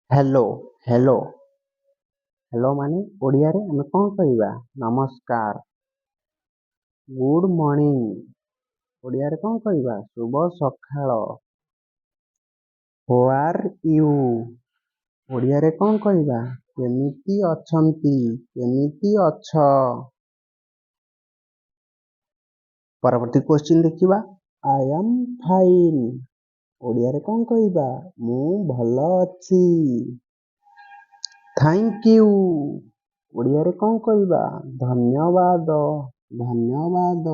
Hello. Hello, hello ମାନେ ଓଡ଼ିଆରେ ଆମେ କ'ଣ କହିବା? ନମସ୍କାର। Good morning. ଓଡ଼ିଆରେ କ'ଣ କହିବା? ଶୁଭ ସକାଳ। How are you? ଓଡ଼ିଆରେ କ'ଣ କହିବା? କେମିତି ଅଛନ୍ତି? କେମିତି ଅଛ? ପରବର୍ତ୍ତୀ କ୍ୱେଶ୍ଚିନ୍ ଦେଖିବା। I am fine. ଓଡ଼ିଆରେ କ'ଣ କହିବା? ମୁଁ ଭଲ ଅଛି। Thank you. ଓଡ଼ିଆରେ କ'ଣ କହିବା? ଧନ୍ୟବାଦ। ଧନ୍ୟବାଦ।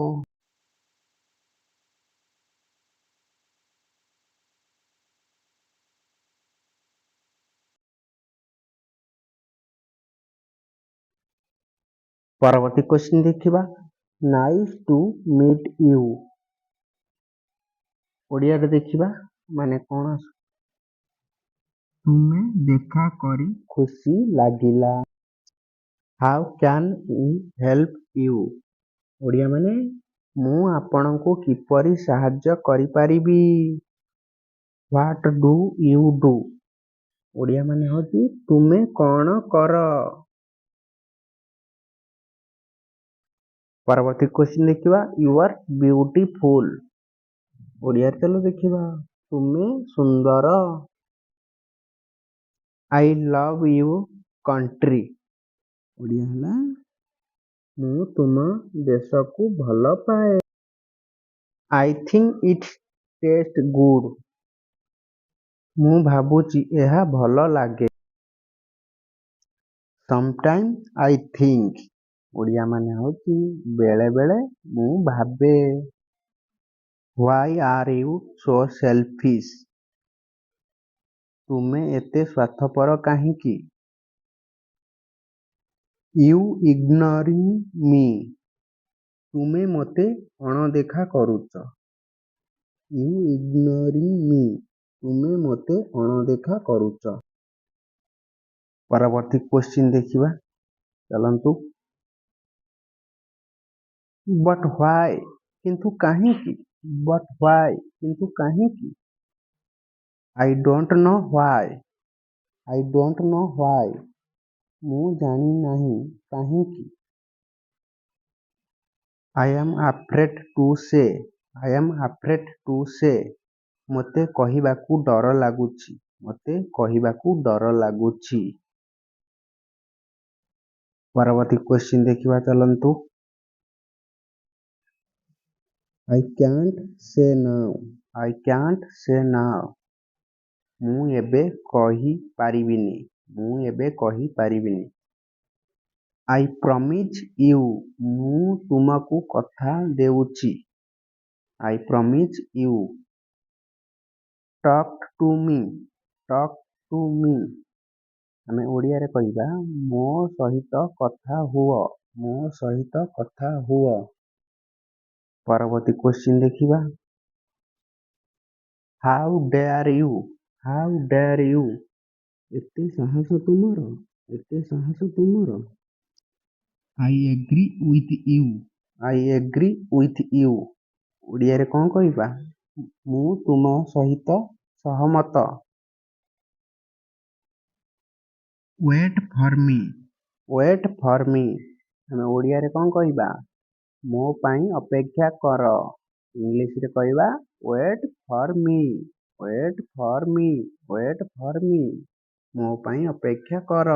ପରବର୍ତ୍ତୀ କ୍ୱେଶ୍ଚିନ୍ ଦେଖିବା। Nice to meet you. ଓଡ଼ିଆରେ ଦେଖିବା ମାନେ କ'ଣ? ତୁମେ ଦେଖା କରି ଖୁସି ଲାଗିଲା। How can I help you? Odia ମାନେ ମୁଁ ଆପଣଙ୍କୁ କିପରି ସାହାଯ୍ୟ କରିପାରିବି? What do you do? Odia ମାନେ ହେଉଛି ତୁମେ କ'ଣ କର? ପରବର୍ତ୍ତୀ କ୍ୱେଶ୍ଚିନ୍ ଦେଖିବା। You are beautiful. ଓଡ଼ିଆରେ ଚାଲ ଦେଖିବା, ତୁମେ ସୁନ୍ଦର। I love your country. Odia ହେଲା ମୁଁ ତୁମ ଦେଶକୁ ଭଲ ପାଏ। I think it taste good. ମୁଁ ଭାବୁଛି ଏହା ଭଲ ଲାଗେ। Sometime I think. Odia ମାନେ ହେଉଛି ବେଳେବେଳେ ମୁଁ ଭାବେ। Why are you so selfish? ତୁମେ ଏତେ ସ୍ୱାର୍ଥପର କାହିଁକି? You ignoring me. ତୁମେ ମୋତେ ଅଣଦେଖା କରୁଛ। You ignoring me. ତୁମେ ମୋତେ ଅଣଦେଖା କରୁଛ। ପରବର୍ତ୍ତୀ କ୍ୱେଶ୍ଚିନ୍ ଦେଖିବା ଚାଲନ୍ତୁ। But why? କିନ୍ତୁ କାହିଁକି? But why? କିନ୍ତୁ କାହିଁକି? I don't know why. I don't know why. ମୁଁ ଜାଣି ନାହିଁ କାହିଁକି। I am afraid to say. I am afraid to say. ମୋତେ କହିବାକୁ ଡର ଲାଗୁଛି। ମୋତେ କହିବାକୁ ଡର ଲାଗୁଛି। ପରବର୍ତ୍ତୀ କ୍ୱେଶ୍ଚିନ୍ ଦେଖିବା ଚାଲନ୍ତୁ। I can't ସେ now. I can't ସେ now. ମୁଁ ଏବେ କହିପାରିବିନି। ମୁଁ ଏବେ କହିପାରିବିନି। I promise you. ମୁଁ ତୁମକୁ କଥା ଦେଉଛି। I promise you. Talk to me. Talk to me. ଆମେ ଓଡ଼ିଆରେ କହିବା ମୋ ସହିତ କଥା ହୁଅ। ମୋ ସହିତ କଥା ହୁଅ। ପରବର୍ତ୍ତୀ କ୍ୱେଶ୍ଚିନ୍ ଦେଖିବା। How dare you? How dare you? ଏତେ ସାହସ ତୁମର? ଏତେ ସାହସ ତୁମର? I agree with you. I agree with you. ଓଡ଼ିଆରେ କ'ଣ କହିବା? ମୁଁ ତୁମ ସହିତ ସହମତ। Wait for me. Wait for me. ଆମେ ଓଡ଼ିଆରେ କ'ଣ କହିବା? ମୋ ପାଇଁ ଅପେକ୍ଷା କର। ଇଂଲିଶରେ କହିବା wait for me. Wait for me. Wait for me. ମୋ ପାଇଁ ଅପେକ୍ଷା କର।